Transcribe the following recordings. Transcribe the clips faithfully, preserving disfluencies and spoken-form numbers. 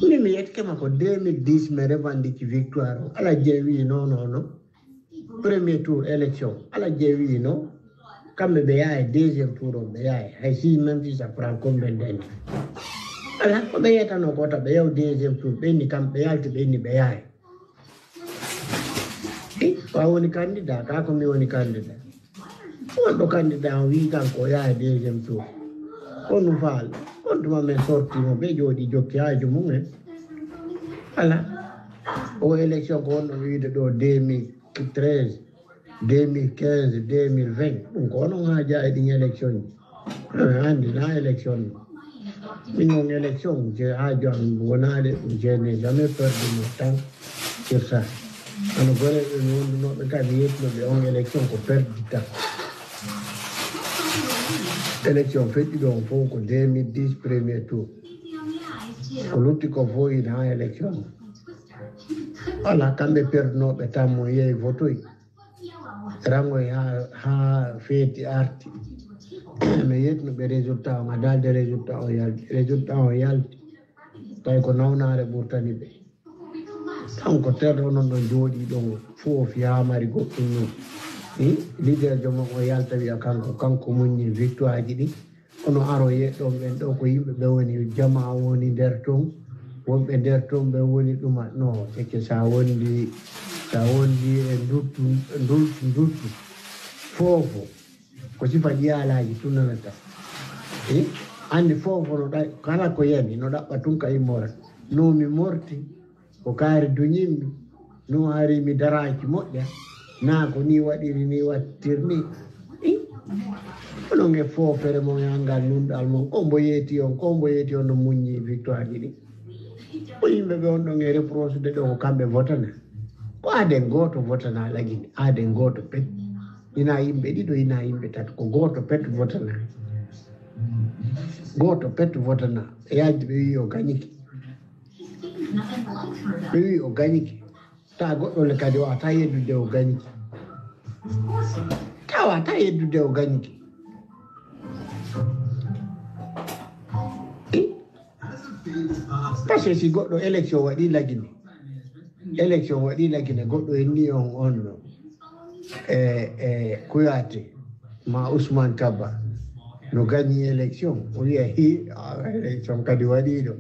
Min mi yettike ma ko deux mille dix mi revendique victoire o. Ala je wi non non non. Premier tour élection. Ala je wi non. Kamɓe ɓe yaha e deuxième tour on ɓe yaha. Hay si même si ça prend combien d'années. Ala ko ɓe yetano ko ta ɓe yaw deuxième tour ɓe ni kam ɓe yalti ɓe ni ɓe yaha. Wa woni candidat ka ko mi woni candidat. Wonɗo candidat on wii kanko o yaha e deuxième tour. On no faal on tuma men sorti mo ɓe jooɗi jokki haaju mum en. Ala o élection ko wonno wiide ɗo deux mille treize, deux mille quinze, deux mille vingt. Ɗum ko onon haajaa e ɗin élection ji. Anndi na élection. Min on élection je haaju am wonaade je n'ai jamais perdu mon temps sur ça. Ano goreɓe mi wondunoɓe ka mi yetnoɓe on élection ko perdu temps. Élection feƴƴuɗo on fof ko deux mille dix premier tour. Ko lutti ko fof ina ha élection. Ala kamɓe perdunoɓe tammo yeeyi votoy. Rangoy ha ha feeti arti. Mi yetno ɓe résultat on a dalde résultat on yalti résultat on yalti. Tawi ko nawnaare ɓurtani ɓe. Kanko terɗo onon ɗon jooɗi ɗon fof fiyaamari goɗɗum nun. Leader joom on o yalta wiya kanko kanko muññi victoire ji ɗi. Kono aro yeɗɗon ɓen ɗo ko yimɓe ɓe woni jama woni nder ton. Wonɓe nder ton ɓe woni ɗuma no eke sa wondi sa wondi e nduttu ndultu nduttu. Foofo ko sifa ɗi yaalaaji tun nanata. Anndi foofo no ɗa kala ko yani no ɗaɓɓa tun ka immora. No mi morti ko kaari duñimmi. No hari mi daraaki moƴƴa. Naa ko ni waɗiri ni wattir ni. Onon e foofere mon e angal nunɗal mon ko mbo yeeti on ko mbo yeeti on no muññi victoire ji ɗi. Ko yimɓe ɓe on ɗon e reproche de ɗo ko kamɓe votana. Ko aaden gooto votana lagine aaden gooto pet. Ina yimɓe ɗiɗo ina yimɓe tato ko gooto pet votana. Gooto pet votana. E yalti ɓe wi o gañike. Ɓe wi o gañike. Tawa goɗɗo le kadi o ata yeddude o gañike. Tawa ata yeddude o gañike. Parce que si goɗɗo élection waɗi lagine élection waɗi lagine goɗɗo enni on on no e e kuyate ma ousmane kabba no gañi élection o wiya hi élection kadi waɗiɗo.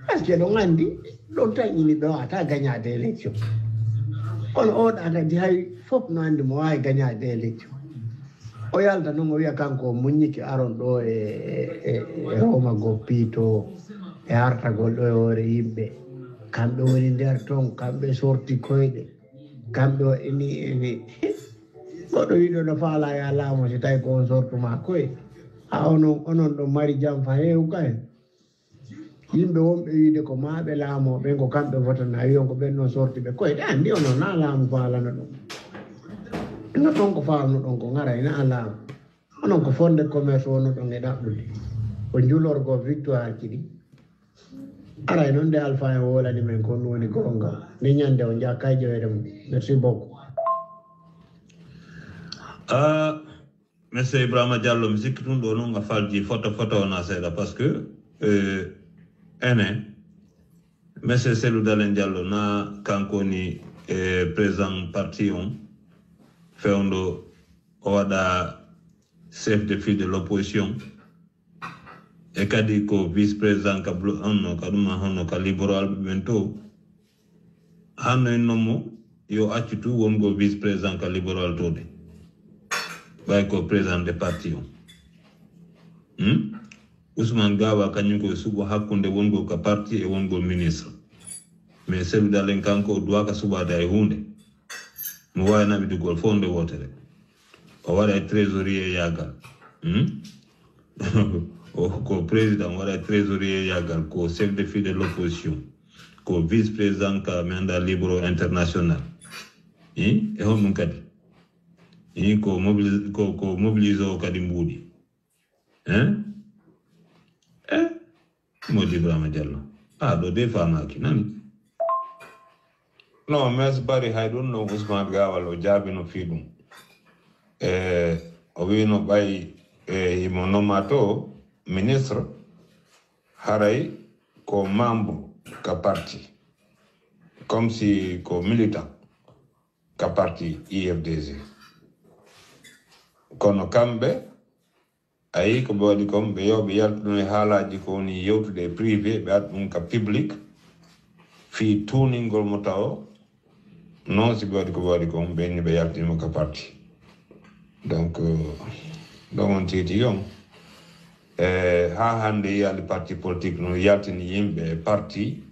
Parce que ɗon anndi ɗon tan ini ɓe wata gañade élection. Kono oɗa kadi hay fof no anndi mo wawi gañade élection. O yalta noon o wiya kanko o muññike aron ɗo e e e rowmagol piito e artagol ɗo e hoore yimɓe. Kamɓe woni nder toon kamɓe sorti koyɗe. Kamɓe waɗini ini goɗɗo wiɗo no faala ya laamu si tawi ko on sortu ma koye. Ha onon onon ɗo mari jam fa heewu kay. Yimɓe wonɓe wiide ko maaɓe laamoo ɓen ko kamɓe votana wiyon ko ɓen noon sorti ɓe koyɗe anndi onon na laamu faalano ɗum. No ɗon ko faalno ɗon ko ŋara ina a laamu. Onon ko fonde commerce wono ɗon e ɗaɓɓude ko njulorgo victoire ji ɗi. Aray noon nde alpha en wolani men kon woni goonga nde ñande o jaa kay ƴoyre mum. Merci beaucoup. Monsieur Ibrahima Diallo mi sikki tun ɗo noon a falji foto foto wona seeɗa par ce que ene monsieur Cellou Dalein Diallo na kanko woni président parti on fewndo o waɗa chef de file de l' opposition e kadi ko vice président ka blo onno ka ɗuma honno ka libéral ɓe ɓen to hanno en noon mo yo accu tu wongo vice président ka libéral to de ɓay ko président de parti on hmm? Ousmane Gawa kañum koye suɓo hakkunde wongo ka parti e wongo ministre mais Cellou Dalein kanko o duwaka suɓade hay hunde mo wawi naɓidugol fof nde wotere o waɗa e trésorier yagal hmm? O ko président waɗa trésorier yagal ko chef de file de l' opposition ko vice président ka manda libre international i e honɗum kadi i ko mobilis ko ko mobilise o kadi mbuuɗi hein e modi ibrahima diallo a ɗo de famaki nani non mais bari hay ɗum no ousmane gawal o jaabino fii ɗum e o wiino ɓay e himo noma to ministre haray ko membre ka parti, comme si ko militant ka parti I F D G. Kono kamɓe, a yii ko ɓe waɗi kon, ɓe yo ɓe yaltu ɗum e haalaaji ko woni yewtude e privé, ɓe adda ɗum ka public, fii tuuningol mo tawo. Non, si ɓe waɗi ko ɓe waɗi kon, ɓe ni ɓe yaltini mo ka parti. Donc, euh, ɗon on tigi tigi on. E, haa hannde yiyaali parti politique no yaltini yimɓe e parti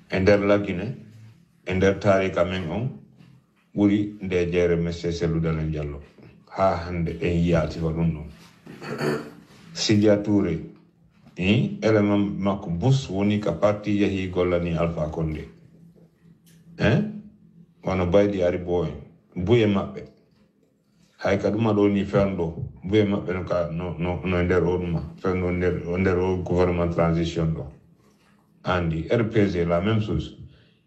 e nder Lagine, e nder taarika men on, ɓuri nde jeere Monsieur Cellou Dalein Diallo. Haa hannde en yiyaali ko ɗum ɗon. Sidia Touré, hein, élément makko bus woni ka parti, yahi gollani Alpha Condé. Hein? Wano Baydi Ari Boy, buye maɓɓe. Hay ka ɗuma ɗo ni fewndo, buye maɓɓe no ka, no, no, no nder o ɗuma, fewndo nder, o nder o gouvernement transition ɗo. Andi, R P G, la même chose.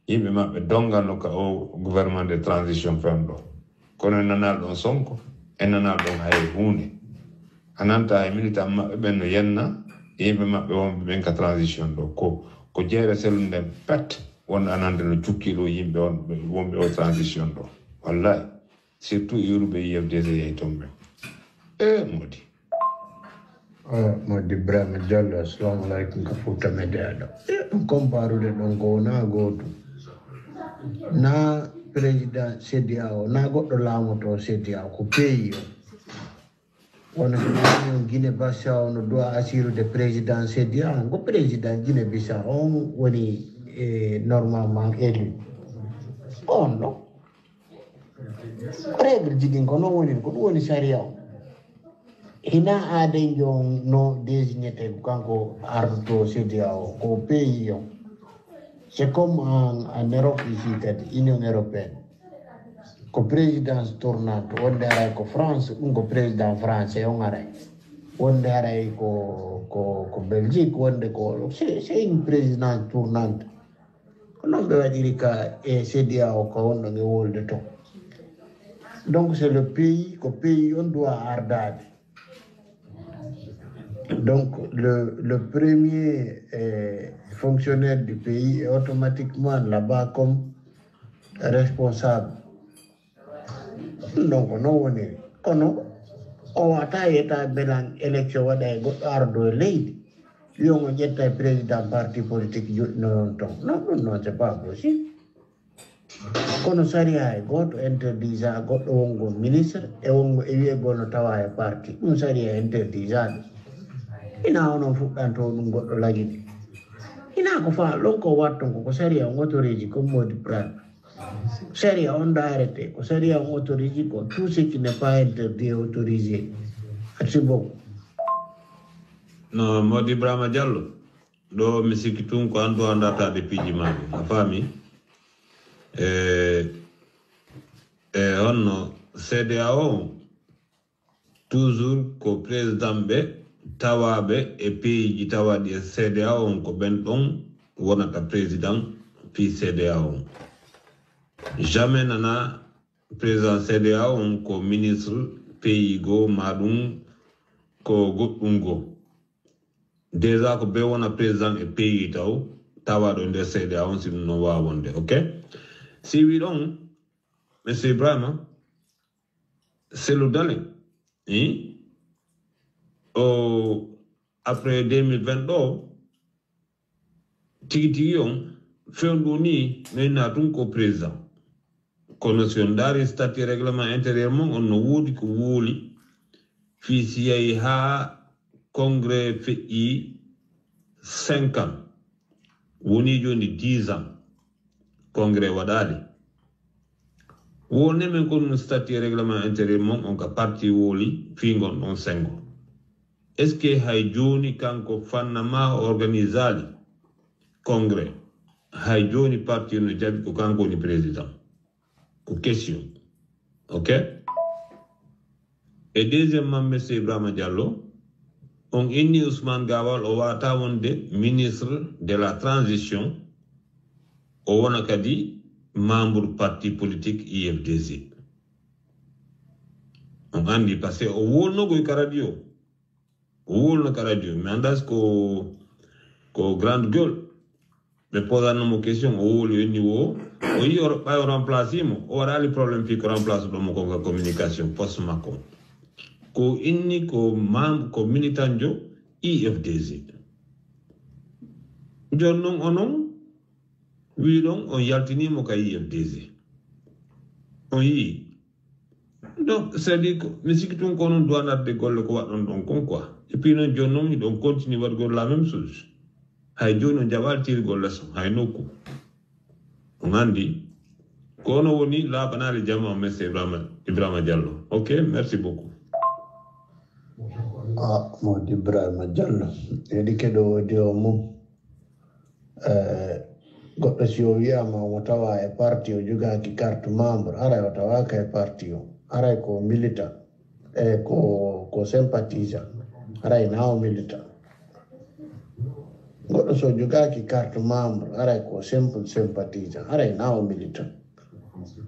Yimɓe maɓɓe dongal no ka o gouvernement de transition fewndo. Kono en nanaali ɗon Sonko, en nanaali ɗon hay huunde. A nanta hay militant maɓɓe ɓen no yenna, yimɓe maɓɓe wonɓe ɓen ka transition ɗo. Ko, ko jeere Cellou nden pet, wonɗo a nande no cukki ɗo yimɓe wonɓe, wonɓe o transition ɗo. Wallahi. Surtout iwruɓe I F D C yahi toon ɓe. E Modi. O, Modi Ibrahima Diallo, assalamu alaikum ka Fouta Media ɗo. E, ɗum comparude ɗon ko wona gootum. Na président C D A O, na goɗɗo laamoto C D A O, ko pays o. Wona so woni on Guinée Bissau no doit assurude président C D A O, on ko président Guinée Bissau on woni, e, normalement élu. On ɗo. Règle ji ɗin ko non woni, ko ɗum woni sariya o. Hina aaden jo on no désigné te ko kanko ardoto C D A O, ko pays on. C'est comme en, en Europe ici kadi, Union européenne. Ko présidence tournante, wonde aray ko France, ɗum ko président français on aray. Wonde aray ko, ko, ko Belgique, wonde ko, c'est, c'est une présidence tournante. Ko noon ɓe waɗiri ka e C D A O ka wonɗon e wolde to. Donc c'est le pays, ko pays on doit ardaade. Donc le, le premier, eh, fonctionnaire du pays est automatiquement là-bas comme responsable. Ɗum ɗon ko non woniri. Kono o wata yeta belan élection waɗa e goɗɗo ardo e leydi. Wiyon o ƴetta e président parti politique joɗɗino non ton. Non, ɗum non, c'est pas possible. Kono sariya e gooto interdisa goɗɗo wongo ministre e wongo e wiyegol no tawa e parti. Ɗum sariya interdisa ɗum. Ina onon fuɗɗanto ɗum goɗɗo lagine. Ina ko fa ɗon ko watton ko, ko sariya on autorise comme Modi Prime. Sariya on ɗo arrêté, ko sariya on autorise ko tout ce qui n'est pas interdit est autorisé. Merci beaucoup. No Modi Ibrahima Diallo, ɗo mi sikki tun ko an ɗo andartaade piiji ma ɗin. A faami? E, e honno C D A O, toujours ko président ɓe tawaaɓe e pays ji tawaaɗi e C D A O on, ko ɓen ɗon wonata président fii C D A O on. Jamais nana président C D A O on ko ministre pays goo, ma ɗum ko goɗɗum goo. Déjà ko ɓe wona président e pays taw, tawaɗo nder C D A O on, si ɗum non waawa wonde. Ok? Si wi ɗon, Monsieur Ibrahima, Cellou Dalein, hein? O, après deux mille vingt ɗo, tigi tigi on, fewndu ni, no inna tun ko président. Kono si on ndaari statut règlement intérieur mon, on no woodi ko wooli. Fii si yahi haa congrès feƴƴi cinq ans, woni jooni dix ans, congrès waɗaali. Wonde men ko ɗum statut règlement intérieur mon on ka parti wooli fii ngon ɗon sengo. Est-ce que hay jooni kanko fanna ma organisaali congrès? Hay jooni parti no jaɓi ko kanko woni président? Ko question. Ok? E deuxièmement, Monsieur Ibrahima Diallo, on inni Ousmane Gawal o wata wonde ministre de la transition, o wona kadi membre parti politique I F D C. On andi, parce que o wolno koy ka radio. O wolno ka radio. Mi andas ko, ko grande gueule. Ɓe posanno mo question, o wowli, o inni wo o yi o ɓay o remplace mo, o waɗali problème fii ko remplace ɗo mo kon ka communication poste makko. Ko inni ko mam ko militanjo I F D G. Jon non onon wiɗon on yaltinimo ka I F D G. On yii. Donc c'est-à-dire ko mi sikki tun ko onon duwanarde golle ko waɗɗon ɗon kon quoi. Et puis non jon non hiɗon continue waɗgol la même chose. Hay joni on jaɓali tirgol leçon hay nokku. On andi ko ono woni laaɓanaali jama on monsieur Ibrahima, Ibrahima Diallo. Ok, merci beaucoup. Ah, Modi Ibrahima Diallo. Eɗi keɗo audio mum. Eh, goɗɗo si o wiyama omo tawa e parti o jogaaki carte membre, haray o tawaaka e parti o, haray ko militant, e ko ko sympathisant, haray na o militant. Goɗɗo so jogaaki carte membre, haray ko simple sympathisant, haray na o militant.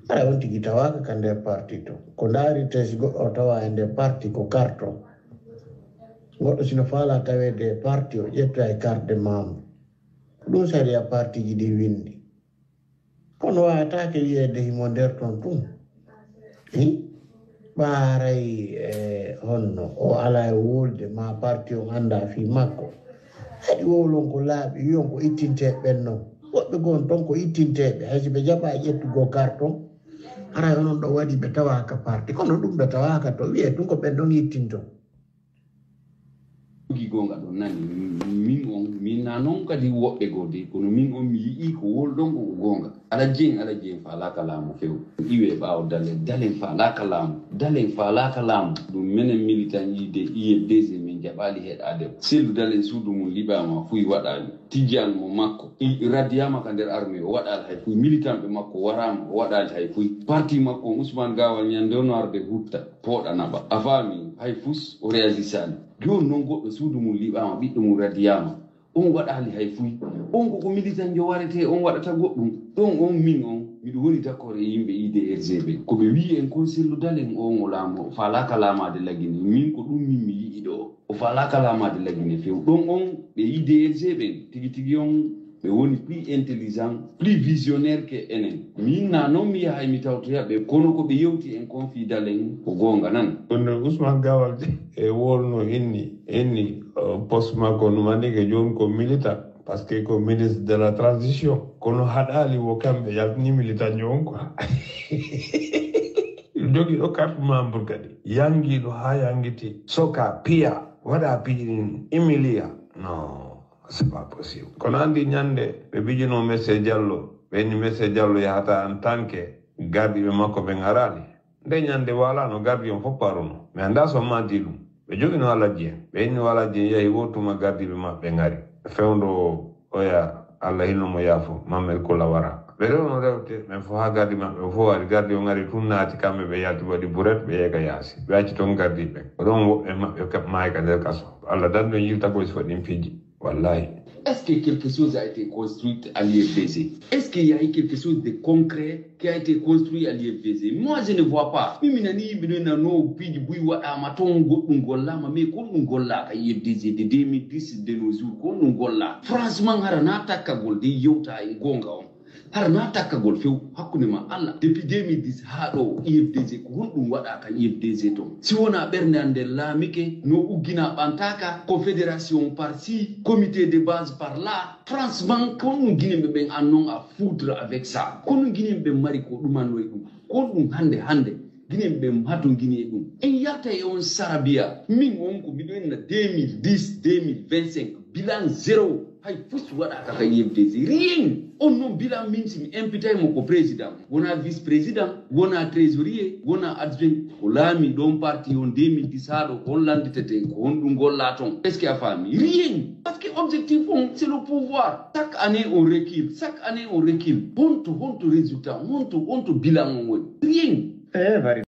Haray on tigi tawaaka ka nder parti to. Ko ndaarite si goɗɗo o tawa e nder parti ko carte o. Goɗɗo sino faala taweede e parti o ƴetta e carte de membre. Ɗum sariya partiji ɗi winndi. Kono waawataake wiyeede himo nder ton tun. Hi? Ɓaaray e honno o alaa e wolde ma parti on anndaa fii makko. Haɗi wowlon ko laaɓi, wiyon ko ittintee ɓen non. Woɓɓe goo ton ko ittinteeɓe, hay si ɓe jaɓaa ƴettugoo karton, haray onon ɗo waɗi ɓe tawaaka parti. Kono ɗum ɓe tawaaka to, wiyee tun ko ɓen ɗon ittinto. Jogi goonga ɗon nani min on min na non kadi woɓɓe goo dey kono min on mi yi'i ko wolɗon ko ko goonga. Alajji en alajji en faalaaka laamu few. Iwee ɓaawo dalen dalen faalaaka laamu. Dalen faalaaka laamu. Ɗum menen militan yiide iye deuxième min jaɓaali heɗaade. Sellu dalen suudu mum liɓaama fuy waɗaali. Tijjaan mo makko. Radiyaama ka nder armée o waɗaali hay fuy. Militanɓe makko waraama o waɗaali hay fuy. Parti makko on Usman Gaawal ñande on arde hutta. Pooɗa naɓa. A faami hay fus o reyagisaali. Jooni noon goɗɗo suudu mum liɓaama ɓiɗɗo mum radiyaama. On waɗaali hay fuy. On ko ko militanjo waretee on waɗata goɗɗum. Ɗon on min on miɗo woni d'accord e yimɓe I D R G ɓe. Ko ɓe wi'i en kon sellu dalen on o laamo o faalaaka laamaade Lagine. Min ko ɗum min mi yi'i ɗoo. O faalaaka laamaade Lagine few. Ɗon on ɓe I D R G ɓen tigi tigi on ɓe woni plus intelligent, plus visionnaire que enen. Min na non mi yahay mi tawtoya ɓe kono ko ɓe yewti en kon fii dalen ko goonga nan. Kono Ousmane Gawal de e wolno inni inni poste makko no manike jooni ko militant parce que ko ministre de la transition kono haɗaali wo kamɓe yaltini militant jo on quoi. Jogiiɗo carte membre kadi yanngiiɗo haa yanngiti soka piya waɗa piiji ɗin humiliya non. C'est pas possible. Kono anndi ñannde ɓe mbijunoo Monsieur Diallo, ɓe inni Monsieur Diallo yahata en tant que gardiiɓe makko ɓen araali. Nde ñannde waalaa no gardi on fof paruno. Mi anndaa so maadi ɗum. Ɓe njogino alajji en. Ɓe inni o alajji en yahi woo tuma gardiiɓe maɓɓe ngari. Fewndo oya Allah hinno mo yaafo, Mammed Kula wara. Ɓe rewno rewte, ɓen fof haa gardi maɓɓe o fof wari. Gardi o ngari tun naati kamɓe ɓe yalti waɗi buret ɓe yehi ka yaasi. Ɓe acci toon gardiiɓe ɓen. Ko ɗoon woɓɓe maɓɓe maayi ka nder kaso. Allah dandu en yiltagol sifaa ɗin piiji. Wallahi. Est-ce que quelque chose a été construit à l'U F D G? Est-ce qu'il y a eu quelque chose de concret qui a été construit à l'U F D G? Moi, je ne vois pas. Min mi nani yimɓe no nano piiji buy waɗaama toon goɗɗum gollaama, mais ko ɗum gollaaka U F D G de deux mille dix de nos jours, ko ɗum gollaa. Franchement, hara na takkagol de yewta e goonga on. Hara na takkagol few hakkunde ma Allah. Depuis deux mille dix haa ɗo U F D G ko honɗum waɗaaka U F D G toon? Si wonaa ɓernde an nden laamike, no uggina ɓantaaka, ko fédération par ci, comité de base par là. Franchement, ko honɗum Guinéen ɓe ɓen an non à foutre avec ça? Ko honɗum Guinéen ɓe mari ko ɗumanno e ɗum? Ko honɗum hannde hannde Guinéen ɓe hatongini e ɗum? En yalta e on sarabiya. Min on ko miɗo inna deux mille dix, deux mille vingt-cinq. Bilan zéro. Hay fus waɗaaka ka U F D G. Rien. On non bilan min si mi impitay mo ko président, wona vice président, wona trésorier, wona adjoint. Ko laami ɗon parti on deux mille dix haa ɗo ko on lannditete ko honɗum gollaa toon? Est-ce que a faami? Rien. Parce que objectif on c'est le pouvoir. Chaque année on recule, chaque année on recule. Honto honto résultat, honto honto bilan on woni? Rien.